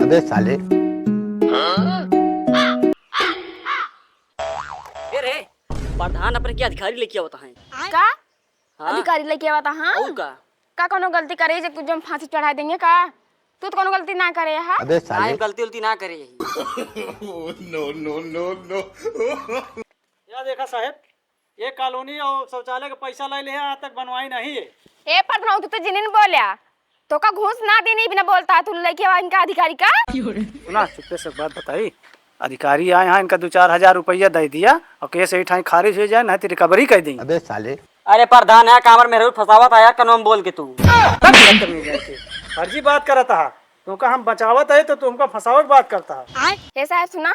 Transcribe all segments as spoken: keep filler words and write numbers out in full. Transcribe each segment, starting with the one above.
अबे साले। ए रे, प्रधान अपने के अधिकारी लेके आवत हैं। का? हाँ। अधिकारी लेके आवत हैं? और का? का कौनो गलती करे जे कुछ हम फांसी चढ़ा देंगे का? तू तो कौनो गलती ना करे हा। अबे साले। गलती उलती ना करे यही। No, no, no, no। या देखा साहेब, ये कॉलोनी और शौचालय का पैसा ले ले, आज तक बनवाई नहीं है। ए प्रधान, तू तो जिनिन बोल्या, तो का घूस ना देनी बिना बोलता, तू लेके आवा इनका अधिकारी का? सुना, चुप्पे से एक बात बताई, अधिकारी आए हैं, इनका दो चार हजार रुपया दे दिया और केस यही ठाई खारिज हो जाए, नहीं तो रिकवरी कर देंगे। अबे साले। अरे प्रधान है, कामर मेहरू फंसावत है यार, कनवा में बोल के तू। फर्जी बात करता है, तुमका हम बचावत है तो तुमका फंसावत बात करता है। ए साहब सुना,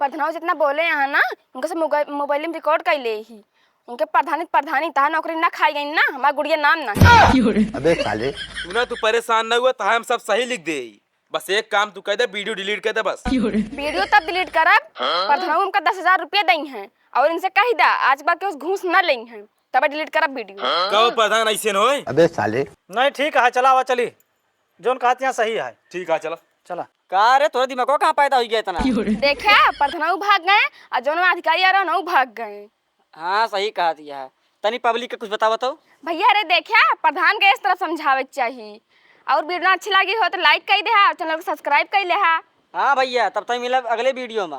प्रधानऊ जितना बोले यहाँ ना, उनके सब मोबाइल, मोबाइल में रिकॉर्ड कर ले ही। उनके प्रधानी, प्रधानी तहा नौकरी ना खाई गई ना, हमार गुड़िया नाम ना। अबे साले। सुना, तू परेशान ना हुआ, तहा हम सब सही लिख दे। बस एक काम तू कह दे, वीडियो डिलीट कर दे बस। वीडियो तब डिलीट करब, प्रधानऊ हमका दस हजार रुपया दई हैं और इनसे कही दा आज के बाद केहू घूस ना लेई हैं, तब डिलीट करब वीडियो। कहो प्रधान ऐसे न होए। अबे साले। नहीं, ठीक है, चला आवा, चली। जोन कहत यहाँ सही है। ठीक है, चला। चला। का रे, तोरे दिमागो कहाँ पैदा हो गया इतना? देखा, प्रधानऊ भाग गए और जोन अधिकारी आ रहा, भाग गए। हाँ, सही कहत यह। तनी पब्लिक के कुछ बतावा तो। भैया रे, देखा, प्रधान के इस तरफ समझावे के चाही। और वीडियो अच्छी लगी हो तो लाइक कर दे हा, चैनल को सब्सक्राइब कर ले हा। हाँ भैया, तब तक मिलब अगले वीडियो में।